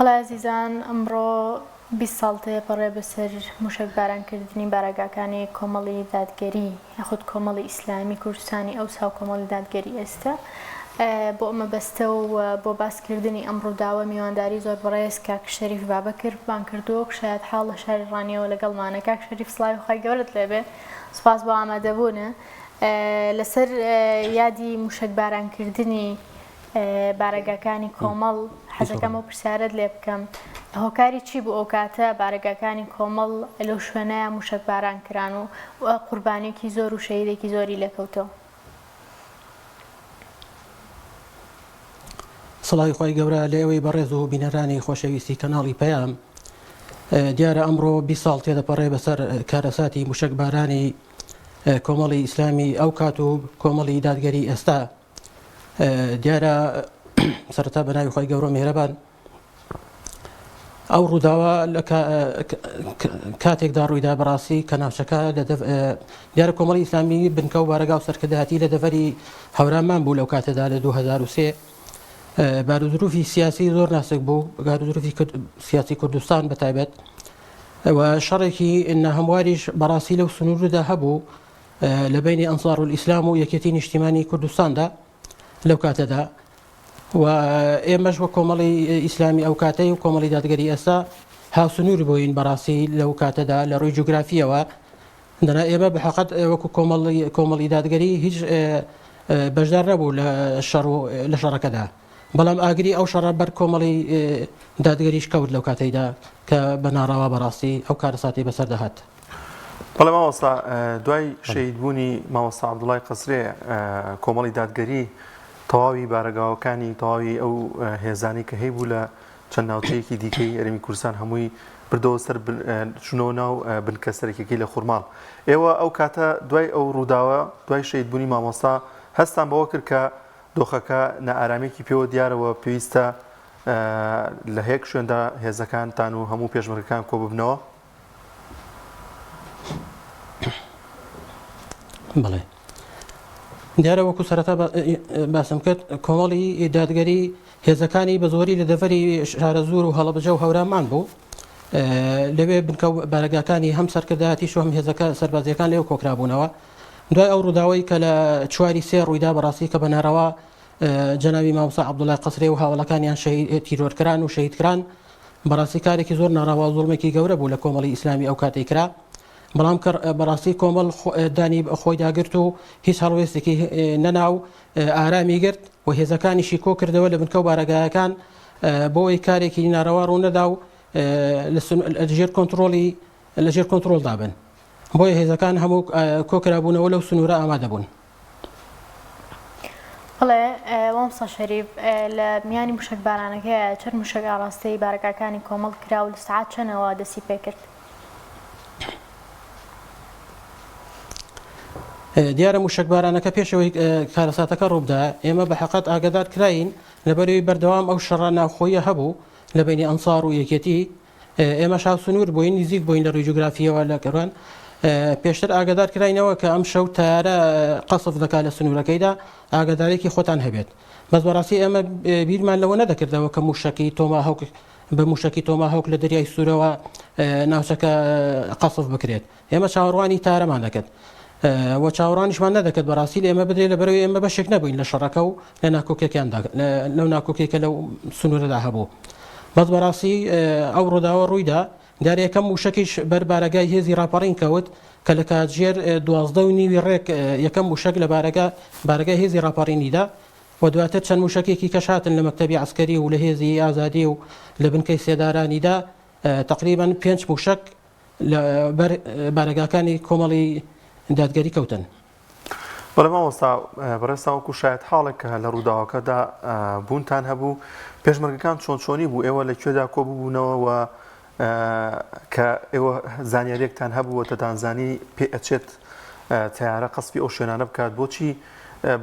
بەڵێ ئازیزان ئەمڕۆ 20 ساڵ تێپەڕێ بەسەر موشەکبارانکردنی بارەگاکانی کۆمەڵی دادگەری یاخود کۆمەڵی ئیسلامی کوردستانی ئەوسا و کۆمەڵی دادگەری ئێستا بۆ ئەم مەبەستە و بۆ باسکردنی ئەم ڕووداوە میوانداری زۆر بەڕێز کاک شەریف بابەکر بان کردووە و شایەتحاڵ لە شاری ڕانیەوە لەگەڵمانە. کاک شەریف سڵاوی خوای گەورەت لێبێ، سوپاس بۆ ئامادەبوونە. لەسەر یادی موشەکبارانکردنی بارەگاکانی کۆمەڵ حەزەکەم ئەو پرسیارەت لێ بکەم هۆکاری چی بوو ئەو کاتە بارەگاکانی کۆمەڵ لەو شوێنەیە موشەکباران کران و قوربانیەکی زۆر و شەهیدێکی زۆری لێکەوتەوە؟ سڵاوی خوای گەورە لە ئێوەی بەڕێز و بینەرانی خۆشەویستی کەناڵی پەیام. دیارە ئەمڕۆ 20 ساڵ تێدەپەڕێ بەسەر کارەساتی موشەکبارانی کۆمەڵی ئیسلامی ئەو کات و کۆمەڵی دادگەری ئێستا. دیارە سەرەتا بە ناوی خوای گەورە میهرەبان ئەو ڕووداوە لە کاتێکدا ڕوویدا بەڕاستی کە ناوچەکە لە دیارە کۆمەڵی ئیسلامی بنکە و بارەگا و سەرکردایەتی لە دەڤەری هەورامان بوو لەو کاتەدا لە 2003 بارودروفی سیاسی زۆر ناسک بوو بارودروفی سیاسی کوردستان بە تایبەت و شەڕێکی ناهەمواریش بەڕاستی لەو سنووردا هەبوو لە بینی ئەنسار ئیسلام و یەکێتی نیشتیمانی کوردستاندا لەو کاتەدا و ئێمەش وەک کۆمەڵی ئیسلامی ئەو کاتەی و کۆمەڵی دادگەری ئێستا هاوسنوور بووین بەڕاستی لەو کاتەدا لە ڕووی جوگرافیەوە دەنا ئێمە بە حەقەت وەکو کۆمەڵی کۆمەڵی دادگەری هیچ بەشدار نەبوو لە شەڕ و لە شەڕەکەدا بەڵام ئاگری ئەو شەڕە بەر کۆمەڵی دادگەریش کەوت لەو کاتەیدا کە بە ناڕەوا بەڕاستی ئەو کارەساتی بەسەر دەهات. بەڵێ مامۆستا دوای شەهیدبوونی مامۆستا عەبدوڵای قەسرێ کۆمەڵی دادگەری تەواوی بارەگاوەکانی تەواوی ئەو هێزانەی کە هەیبوو لە چەند ناوچەیەکی دیکەی هەرێمی کوردستان هەمووی بردەوە سەر چوونەوە ناو بنکە سەرەکیەکەی لە خورماڵ. ئێوە ئەو کاتە دوای ئەو ڕووداوە دوای شەهیدبوونی مامۆستا هەستان بەوە کرد کە دۆخەکە نائارامییەکی پێوە دیارە و پێویستە لە یەک شوێندا هێزەکانتان و هەموو پێشمەرگەکان کۆببنەوە؟ بەڵێ دیارە وەکو سەرەتا باسم کرد کۆمەڵی دادگەری هێزەکانی بە زۆری لە دەڤەری شارەزوور و هەڵەبجە و هەورامان بوو لەوێ بنکە و بارەگاکانی هەم سەرکردایەتیش و هەم هێزەکە سەربازیەکان لێو کۆکرابوونەوە دوای ئەو ڕووداوەی کە لە چواری سێ ڕوویدا بەڕاستی کە بە ناڕەوا جەنابی مامۆستا عەبدوڵای قەسرێ و هاوەڵەکانیان شەهید تیرۆرکران و شەهیدکران بەڕاستی کارێکی زۆر ناڕەوا و زوڵمێکی گەورە بوو لە کۆمەڵی ئیسلامی ئەو کاتەی کرا بەڵام کە بەڕاستی کۆمەڵ دانی خۆی داگرت و هیچ هەڵوێستێکی نەنا و ئارامی گرت و هێزەکانیشی کۆ کردەوە لە بنکە و بارەگایەکان بۆ ئەوەی کارێکی ناڕەوا ڕوونەدا و لە ژێر کۆنتڕۆڵی لە ژێر کۆنتڕۆڵدا بن بۆیە هێزەکان هەموو کۆکرابوونەوە لەو سنوورە ئامادە بوون. بەڵێ مامۆستا شەریف، لە میانی موشەکبارانەکەیا چەند موشەک ئاڕاستەی بارەگاکانی کۆمەڵ کرا و لە سەعات چەنەوە دەستی پێکرد؟ دیارە موشەکبارانەکە پێش ئەوەی کارەساتەکە ڕووبدا ئێمە بە حەقەت ئاگادار کراین لەبەرەوەی بەردەوام ئەو شەڕە ناوخۆیە هەبوو لە بینی ئەنسار و یەکێتی ئێمەش هاوسنوور بووین، نزیک بووین لە ڕووی جوگرافییەوە لە کەروان. پێشتر ئاگادار کراینەوە کە ئەمشەو تەیارە قەسف دەکات لە سنوورەکەیدا، ئاگادارێکی خۆتان هەبێت. بەس بەڕاستی ئێمە بیرمان لەوە نەدەکردەوە کە مووشەکی تۆماهۆک بە مووشەکی تۆماهۆک لە دەریای سوورەوە ناوچەکە قەسف بکرێت. ئێمە چاوەڕوانی تارەمان دەکرد و چاوەڕوانیشمان نەدەکرد بەڕاستی لە ئێمە بدرێت لەبەرئەوەی ئێمە بەشێک نەبووین لە شەڕەکە و لە ناکۆکیەکاندا لەو ناکۆکیەی کە لەو سنوورەدا هەبوو بەس بەڕاستی ئەو ڕووداوە ڕوویدا دیارە یەکەم مووشەکیش بەر بارەگای هێزی ڕاپەڕین کەوت کە لە کاتژێر دوازدە و نیوی ڕێک یەکەم مووشەک لە بارەگا بارەگای هێزی ڕاپەڕینیدا و دواتر چەند مووشەکێکی کەش هاتن لە مەکتەبی عەسکەری و لە هێزی ئازادی و لە بنکەی سێدارانیدا تەقریبەن پێنج مووشەک لە بەر بارەگاکانی کۆمەڵی دادگەری کەوتن. بەڵێ مامۆستا بەڕێزتان وەکو شایەتحاڵێک کە لە ڕووداوەکەدا بوونتان هەبوو، پێشمەرگەکان چۆن چۆنی بوو، ئێوە لە کوێدا کۆ ببوونەوە و کە ئێوە زانیاریەکتان هەبوو و دەتانزانی پێ ئەچێت تەیارە قەسفی ئەو شوێنانە بکات، بۆچی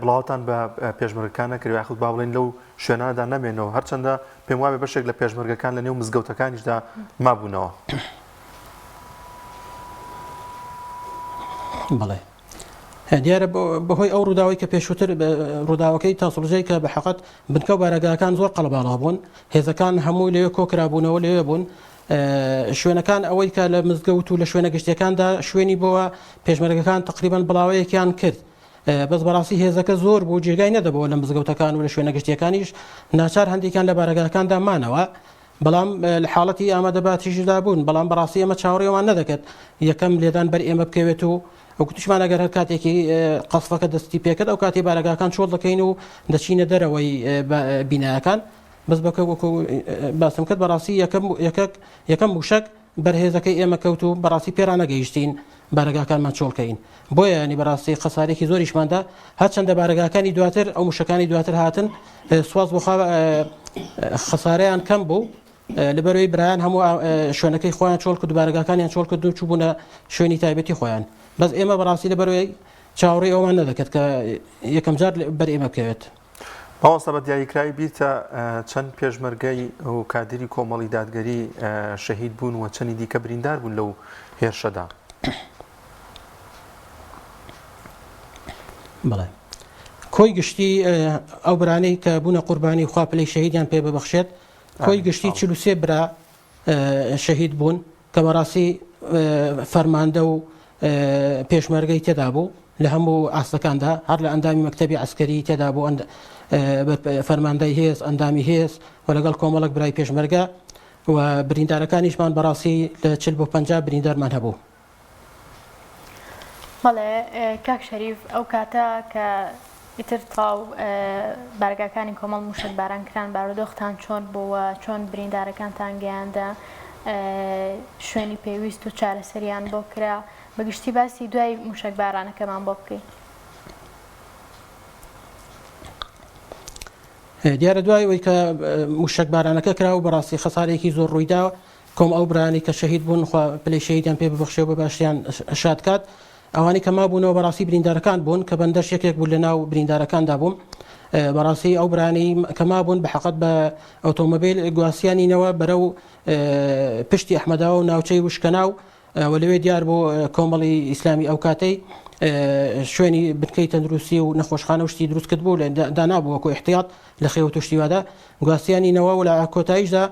بڵاوتان بە پێشمەرگەکان نەکرد یاخود با بڵێین لەو شوێنانەدا نەمێنەوە، هەرچەندە پێم وابێ بەشێک لە پێشمەرگەکان لە نێو مزگەوتەکانیشدا مابوونەوە. بەڵێ. دیارە بەهۆی ئەو ڕووداوەی کە پێشووتر ڕووداوەکەی تاسڵجەی کە بە حەقەت بنکە و بارەگاکان زۆر قەڵەباڵغ بوون هێزەکان هەموو لەوێ کۆکرابوونەوە لەوێ بوون شوێنەکان ئەوەی کە لە مزگەوت و لە شوێنە گشتیەکاندا شوێنی بۆوە پێشمەرگەکان تقریبان بڵاوەیەکیان کرد بەس بەڕاستی هێزەکە زۆر بوو جێگای نەدەبەوە لە مزگەوتەکان و لە شوێنە گشتیەکانیش ناچار هەندێکیان لە بارەگاکاندا مانەوە بەڵام لە حاڵەتی ئامادەباتیشدا بوون، بەڵام بەڕاستی ئێمە چاوەڕێمان نەدەکرد یەکەم لێدان بەر ئێمە بکەوێت و گوتیشمان ئەگەر هەر کاتێکی قەسفەکە دەستی پێکرد ئەو کاتی بارەگاکان چۆڵ دەکەین و دەچینە دەرەوەی بینایەکان بەس بەکە وەکو باسم کرد بەڕاستی یەکەم یەکەک یەکەم موشک بەر هێزەکەی ئێمە کەوت و بەڕاستی پێرانەگەیشتین بارەگاکانمان چۆڵ کەین بۆیە ینی بەڕاستی خەسارێکی زۆریشماندا هەرچەندە بارەگاکانی دواتر ئەو موشەکانی دواتر هاتن سواز بۆخوا خەسارەیان کەم بوو لەبەرەوەی برایان هەموو شوێنەکەی خۆیان چۆڵ کرد بارەگاکانیان چۆڵ کرد و چوبوونە شوێنی تایبەتی خۆیان بەس ئێمە بەڕاستی لەبەرەوەی چاوەڕێی ئەومان نەدەکرد کە یەکەم جار بەر ئێمە بکەوێت. مامۆستا بە دیاریکراوی بیرتە چەند پێشمەرگەی و کادیری کۆمەڵی دادگەری شەهید بوون و چەندی دیکە بریندار بوون لەو هێرشەدا؟ بەڵێ کۆی گشتی ئەو برانەی کە بوونە قوربانی خوا پلەی شەهیدیان پێ ببەخشێت کۆی گشتی 43 برا شەهید بوون کە بەڕاستی فەرماندە و پێشمەرگەی تێدا بوو لە هەموو ئاستەکاندا هەر لە ئەندامی مەکتەبی عسکەری تێدا بوو فەرماندەی هێز ئەندامی هێز و لەگەڵ کۆمەڵک برای پێشمەرگە و بریندارەکانیشمان بەڕاستی لە 40 بۆ 50 بریندارمان هەبوو. بەڵێ کاک شەریف ئەو کاتە کە ئیتر تەواو بارگاکانی کۆمەڵ موشەک باران کران بارودۆختان چۆن بوو و چۆن بریندارەکانتان گەیاندە شوێنی پێویست و چارەسەریان بۆ کرا بەگشتی باسی دوای موشەک بارانەکەمان بۆ بکەی. دیارە دوای ئەوەی کە موشەک بارانەکە کرا و بەڕاستی خەسارێکی زۆر ڕوویدا کۆم ئەو برایانەی کە شەهید بوون خوا پلەی شەهیدیان پێ ببەخشێ و بە باشیان شاد کات ئەوانەی کە مابوونەوە بەڕاستی بریندارەکان بوون کە بەندەش یەکێک بوو لە ناو بریندارەکاندا بووم بەڕاستی ئەو برانەی کە مابوون بە حەقەت بە ئۆتۆمۆبیل گواسیانینەوە بەرەو پشتی ئەحمەداوە و ناوچەی وشکەناو و لەوێ دیار بۆ کۆمەڵی ئیسلامی ئەو کاتەی شوێنی بنکەی تەندروستی و نەخۆشخانە و شتی دروست کرد بوو دانابوو وەکو احتیاط لە خێوەت و شتیوادا گواستیانینەوە و لە کۆتاییشدا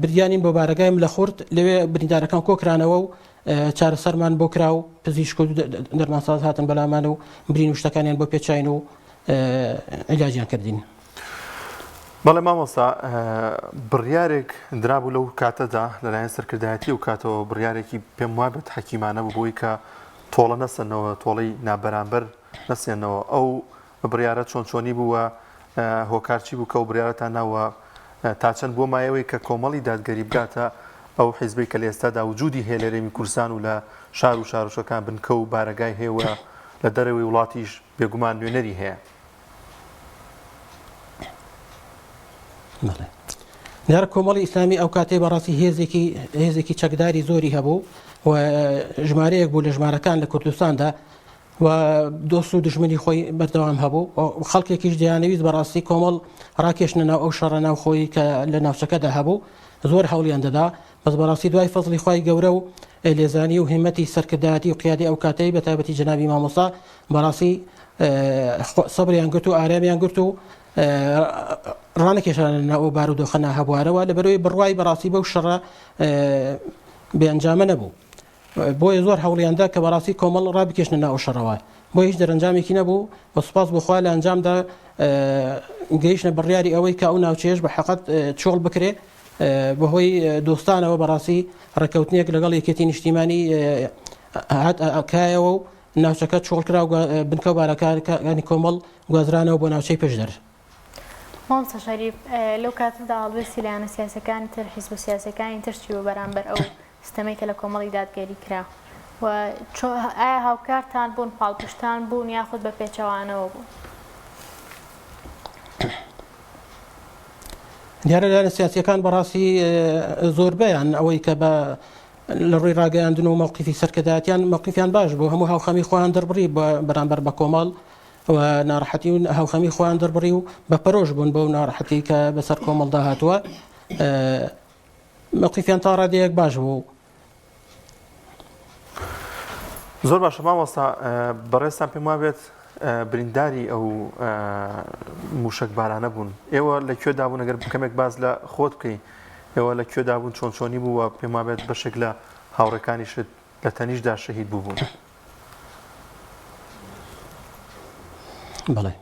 بردیانین بۆ بارەگای ملەخورد، لەوێ بریندارەکان کۆکرانەوە و چارەسەرمان بۆ کرا و پزیشک و دەرمانساز هاتن بەلامان و برین و شتەکانیان بۆ پێچاین و عیلاجیان کردین. بەڵێ مامۆستا، بڕیارێک درابوو لەو کاتەدا لەلایەن سەرکردایەتی ئەو کاتەوە، بڕیارێکی پێم وابێت حەکیمانە بوو بۆی کە تۆڵە نەسەنەوە، تۆڵەی نابەرامبەر نەسێنەوە. ئەو بڕیارە چۆن چۆنی بوو و هۆکار چی بوو کە ئەو بڕیارەتان نا و تا چەند بووە مایەوەی کە کۆمەڵی دادگەری بگاتە ئەو حیزبەی کە لە ئێستادا وجودی هەیە لە هەرێمی کوردستان و لە شار و شارۆچکەکان بنکە و بارەگای هەیە و لە دەرەوەی وڵاتیش بێگومان نوێنەری هەیە؟ بەڵێ. دیارە کۆمەڵی ئیسلامی ئەو کاتەی بەڕاستی هێزێکی هێزێکی چەکداری زۆری هەبوو و ژمارەیەک بوو لە ژمارەکان لە کوردستاندا و دۆست و دوژمنی خۆی بەردەوام هەبوو و خەڵکێکیش دەیانەویست بەڕاستی کۆمەڵ ڕاکێشنە ناو ئەو شەڕە ناوخۆیی کە لە ناوچەکەدا هەبوو زۆر هەوڵیان دەدا بەس بەڕاستی دوای فەزڵی خوای گەورە و لێزانی و هیمەتی سەرکردایەتی و قیادی ئەو کاتەی بە تایبەتی جەنابی مامۆستا بەڕاستی سەبریان گرت و ئارامیان گرت و ڕانەکێشانە ناو ئەو بارودۆخە ناهەبوارەوە لەبەرەوەی بڕوای بەڕاستی بەو شەڕە بێ ئەنجامە نەبوو. بۆیە زۆر هەوڵیاندا کە بەڕاستی کۆمەڵ ڕابکێشنە ناو ئەو شەڕەوە، بۆیە هیچ دەرەنجامێکی نەبوو و سوپاس بۆ خوا لە ئەنجامدا گەیشتنە بڕیاری ئەوەی کە ئەو ناوچەیەش بە حەقەت چۆڵ بکرێ بەهۆی دۆستانەوە بەڕاستی ڕێککەوتنێک لەگەڵ یەکێتی نیشتیمانی هات کایەوە و ناوچەکە چۆڵ کرا و بنکە و بارەکانی کۆمەڵ گوازرانەوە بۆ ناوچەی پشدەر. مامۆستا شەریف لەو کاتەدا هەڵوێستی لایەنە سیاسیەکانی تر، حیزبە سیاسیەکانی تر چی بوو بەرامبەر ئەو ستەمەی کە لە کۆمەڵی دادگەری کرا و ئایا هاوکارتان بوون، پاڵپشتان بوون یاخود بە پێچەوانەوە بوون؟ دیارە لایەنە سیاسیەکان بەڕاستی زۆربەیان ئەوەی کە بە لە ڕووی ڕاگەیاندن و مەوقیفی سەرکردایەتیان مەوقیفیان باش بوو هەموو هاوخەمی خۆیان دەربڕی بەرامبەر بە کۆمەڵ و ناڕەحەتی و هاوخەمی خۆیان دەربڕی و بە پەرۆش بوون بەو ناڕەحەتی کە بەسەر کۆمەڵدا هاتووە مەوقیفیان تا ڕادەیەک باش بوو. زۆر باشە مامۆستا بەڕێزتان پێم وابێت برینداری ئەو موشک بارانە بوون ئێوە لە کوێدا بوون ئەگەر کەمێک باز لە خۆت بکەی ئێوە لە کوێدا بوون چۆن چۆنی بوو و پێم وابێت بەشێک لە هاوڕێکانیشت لە تەنیشدا شەهید بووبوون. بەڵێ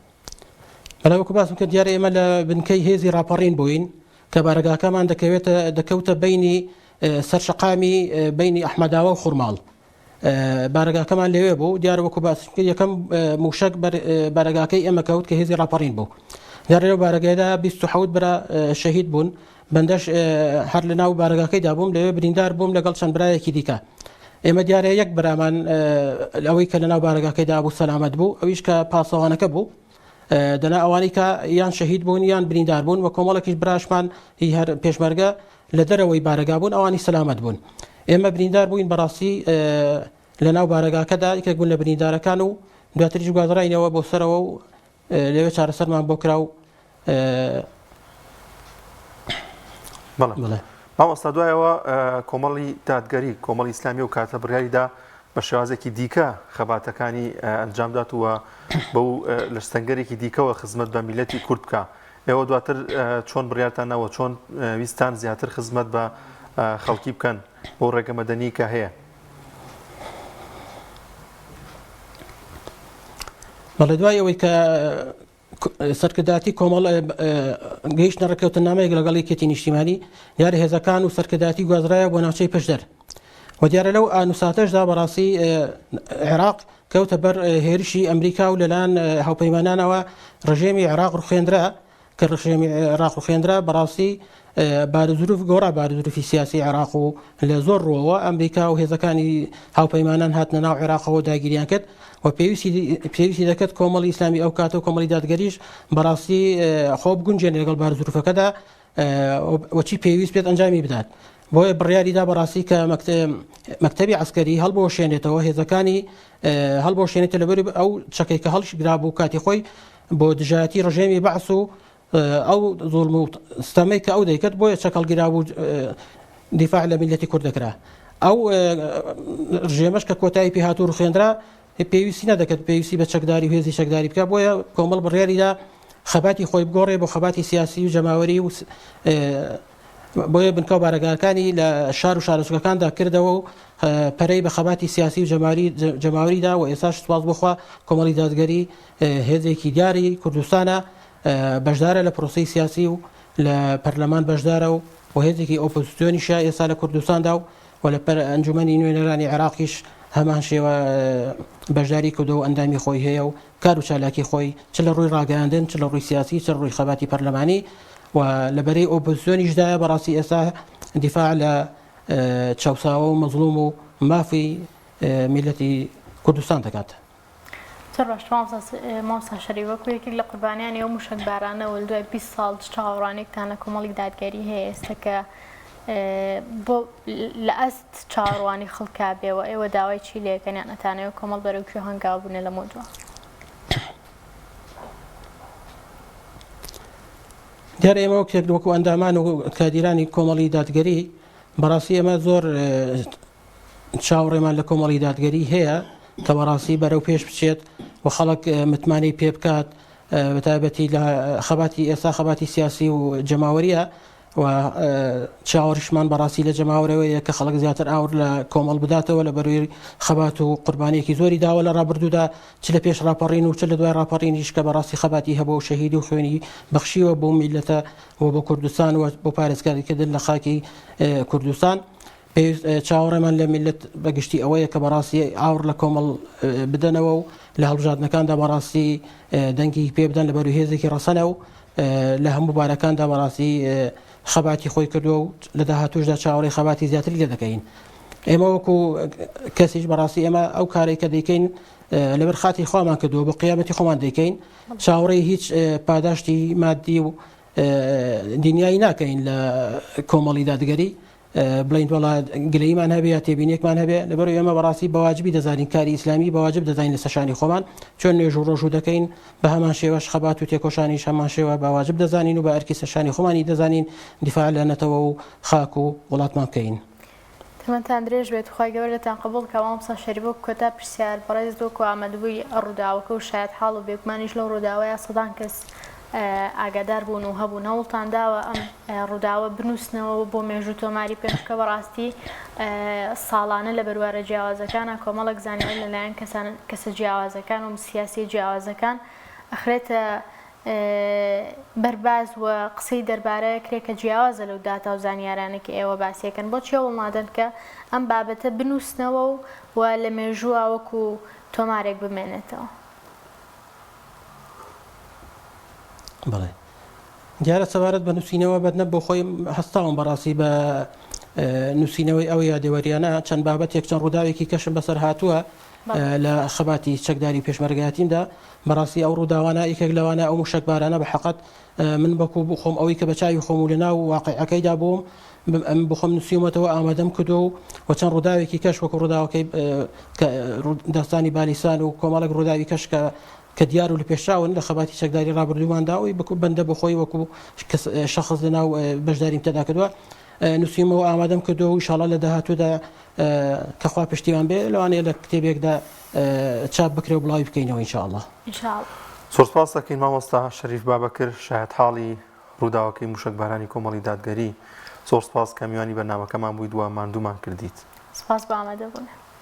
بەڵێ وەکو باسم کرد دیارە ئێمە لە بنکەی هێزی ڕاپەڕین بووین کە بارەگاکەمان دەکەوێتە دەکەوتە بینی سەر شەقامی بینی ئەحمەداوە و خورماڵ بارەگاکەمان لەوێ بوو دیارە وەکو باسم کرد یەکەم موشک بارەگاکەی ئێمە کەوت کە هێزی ڕاپەڕین بوو دیارە لەو بارەگایدا 27 برا شەهید بوون بەندەش هەر لە ناو بارەگاکەیدا بووم لەوێ بریندار بووم لەگەڵ چەند برایەکی دیکە ئێمە دیارە یەک برامان ئەوەی کە لە ناو بارەگاکەیدا بوو سەلامەت بوو ئەویش کە پاسەوانەکە بوو دەنا ئەوانەی کە یان شەهید بوون یان بریندار بوون و کۆمەڵێکیش براشمان هی هەر پێشمەرگە لە دەرەوەی بارەگا بوون ئەوانی سەلامەت بوون ئێمە بریندار بووین بەڕاستی لە ناو بارەگاکەدا یەکێک بوون لە بریندارەکان و دواتریش گوازراینەوە بۆ سەرەوە و لەوێ چارەسەرمان بۆ کرا و بەڵێ مامۆستا دوایەوە کۆمەڵی دادگەری کۆمەڵی ئیسلامی و کاتە بڕیاریدا بە شێوازێکی دیکە خەباتەکانی ئەنجامدات و بەو لە سەنگەرێکی دیکەوە خزمەت بە میلەتی کورد بکە ئێوە دواتر چۆن بڕیارتان نەوە چۆن ویستان زیاتر خزمەت بە خەڵکی بکەن بۆ ڕێگە مەدەنی کە هەیە بەڵێ دوای ئەوەی کە سەرکردایەتی کۆمەڵ گەیشتە ڕێککەوتنامەیەک لەگەڵ یەکێتی نیشتیمانی دیارە هێزەکان و سەرکردایەتی گوازرایە بۆ ناوچەی پشدەر و دیارە لەو ئان و ساتەشدا بەڕاستی عێراق کەوتە بەر هێرشی ئەمریکا و لەلایەن هاوپەیمانانەوە ڕژێمی عێراق ڕوخێنرا کە ڕژێمی عێراق ڕوخێنرا بەڕاستی بارودروف گۆڕا بارودروفی سیاسی عێراق و لە زۆر ڕووەوە ئەمریکا و هێزەکانی هاوپەیمانان هاتنە ناو عێراقەوە داگیریان کرد و پێویستی پێویستی دەکرد کۆمەڵی ئیسلامی ئەو کاتە و کۆمەڵی دادگەریش بەڕاستی خۆ بگونجێن لەگەڵ بارودروفەکەدا وەچی پێویست بێت ئەنجامی بدات بۆیە بڕیاریدا بەڕاستی کە مەکتەبی عسکەری هەڵبوەشێنێتەوە هێزەکانی هەڵبوەشێنێتە لەبەر ئەو چەکەی کە هەڵشگرا بوو کاتی خۆی بۆ دژایەتی ڕژێمی بەعس و ئەو زوڵم و ستەمەی کە ئەو دەیکرد بۆیە چەک هەڵگیرابوو دیفاع لە میلەتی کورد دەکرا ئەو ڕژێمەش کە کۆتایی پێ هاتوو ڕوخێنرا پێویستی نەدەکرد پێویستی بە چەکداری و هێزی چەکداری بکە بۆیە کۆمەڵ بڕیاریدا خەباتی خۆی بگۆڕێ بۆ خەباتی سیاسی و جەماوەری و بۆیە بنکە و بارەگاکانی لە شار و شارۆچکەکاندا کردەوە و پەرەی بە خەباتی سیاسی و جەماوەریدا و ئێستاش سوپاس بۆ خوا کۆمەڵی دادگەری هێزێکی دیاری کوردستانە بەشدارە لە پرۆسەی سیاسی و لە پەرلەمان بەشدارە و و هێزێکی ئۆپۆزیسیۆنیشە ئێستا لە کوردستاندا و و لە پەر ئەنجومەنی نوێنەرانی عێراقیش هەمان شێوە بەشداری کردووە و ئەندامی خۆی هەیە و کار و چالاکی خۆی چ لە ڕووی ڕاگەیاندن چ لە ڕووی سیاسی چ لە ڕووی خەباتی پەرلەمانی و لە بەرەی ئۆپۆزیسیۆنیشدایە بەڕاستی ئێستا دیفاع لە چەوساوە و مەزڵوم و مافی میللەتی کوردستان دەکات. زۆر باش مامۆستا شەریف وەکو یەکێک لە قوربانیانی ئەو موشەکبارانە و دوای 20 ساڵ چ چاوەڕوانیەکتان لە کۆمەڵی دادگەری هەیە ئێستا کە بۆ لە ئەست چاوەڕوانی خەڵکا بێ و ئێوە داوای چی لێکەن یان ئەتانەوێ کۆمەڵ بەرەو کوێ هەنگاو بنێ لەمەودوا؟ دیارە ئێمە وەک وەکو ئەندامان و کادیرانی کۆمەڵی دادگەری بەڕاستی ئێمە زۆر چاوەڕێمان لە کۆمەڵی دادگەری هەیە کە بەڕاستی بەرەو پێش بچێت و خەڵک متمانەی پێ بکات بەتایبەتی لە خەباتی ئێستا خەباتی سیاسی و جەماوەریە و چاوەڕیشمان بەڕاستی لە جەماوەرەوەیە کە خەڵک زیاتر ئاور لە کۆمەڵ بداتەوە لە بەروی خەبات و قوربانیەکی زۆری داوە لە ڕابردوودا چ لە پێش ڕاپەڕین و چ لە دوای ڕاپەڕینیش کە بەڕاستی خەباتی هەبوو و شەهید و خوێنی بەخشیوە بۆ میلەتە و بۆ کوردستان و بۆ پارێزگاریکردن لە خاکی کوردستان. پێویست چاوەڕێمان لە میللەت بە گشتی ئەوەیە کە بەڕاستی ئاوڕ لە کۆمەڵ بدەنەوە و لە هەڵبژاردنەکاندا بەڕاستی دەنگی پێ بدەن لەبەر هێزێکی ڕەسەنە و لە هەموو بارەکاندا بەڕاستی خەباتی خۆی کردووە و لە داهاتوشدا چاوەڕێی خەباتی زیاتری لێ دەکەین. ئێمە وەکو کەسیش بەڕاستی ئێمە ئەو کارێک کە دەیکەین لەبەر خاتی خوامان کردووە بۆ قیامەتی خۆمان دەیکەین چاوەڕێی هیچ پاداشتی مادی و دنیایی ناکەین لە کۆمەڵی دادگەری بڵێین وەڵا گلەییمان هەبێ یا تێبینیەکمان هەبێ لەبەر ئێمە بەڕاستی بەواجبی دەزانین کاری ئیسلامی بەواجب دەزانین لەسەر شانی خۆمان چۆن نوێژ و ڕۆژوو دەکەین بە هەمان شێوەش خەبات و تێکۆشانیش هەمان شێوە بەواجب دەزانین و بە ئەرکی سەرشانی خۆمانی دەزانین دیفاع لە نەتەوە و خاک و وڵاتمان بکەین. تەمەنتان درێژ بێت خوای گەورە لێتان قبوڵ کا مامۆستا شەریف وەک کۆتا پرسیار بەڕێزت وەکو ئامادەبووی ڕووداوەکە و شایەتحاڵ و بێگومانیش لەو ڕووداوەیا سەدان کەس ئاگادار بوون و هەبوون هەوڵتان داوە ئەم ڕووداوە بنووسنەوە و بۆ مێژوو تۆماری بکەن چونکە بەڕاستی ساڵانە لە بەروارە جیاوازەکانە کۆمەڵێک زانیاری لەلایەن کەسان کەسە جیاوازەکان و سیاسیە جیاوازەکان ئەخرێتە بەر باس و قسەی دەربارە ئەکرێ کە جیاوازە لەو داتا و زانیارانەی کە ئێوە باسی ئەکەن بۆچی هەوڵ نادەن کە ئەم بابەتە بنووسنەوە و و لە مێژووا وەکو تۆمارێک بمێنێتەوە؟ بەڵێ دیارە سەبارەت بە نووسینەوە بەدنە بۆ خۆی هەستاوم بەڕاستی بە نووسینەوەی ئەو یادەوەریانە چەند بابەتێک چەند ڕووداوێکی کەشم بەسەر هاتووە لە خەباتی چەکداری پێشمەرگایەتیمدا بەڕاستی ئەو ڕووداوانە یەکێک لەوانە ئەو موشەکبارانە بە حەقەت من بەکو بۆ خۆم ئەوەی کە بە چاوی خۆم و لە ناو واقعەکەیدا بووم ئەم بۆ خۆم نووسیومەتەوە ئامادەم کردووە و و چەند ڕووداوێکی کەش وەکو ڕووداوەکەی کە داستانی بالیسان و کۆمەڵێک ڕووداوی کەش کە کە دیار و لە پێشچاون لە خەباتی چەکداری ڕابردووماندا ئەوی بەکو بەندە بۆ خۆی وەکو شەخص لە ناو بەشداریم تێدا کردووە نووسیومەوە ئامادەم کردووە و ئیشاڵا لە داهاتوودا کە خوا پشتیوان بێ لەوانەیە لە کتێبێکدا چاپ بکرێ و بڵاوی بکەینەوە ان شاء اللە. ان شاء اللە. زۆر سپاست دەکەین مامۆستا شەریف بابەکر شایەتحاڵی ڕووداوەکەی موشەکبارانی کۆمەڵی دادگەری، زۆر سپاس کە میوانی بەرنامەکەمان بوویت و ماندوومان کردیت. سپاس بۆ ئامادەبوونت.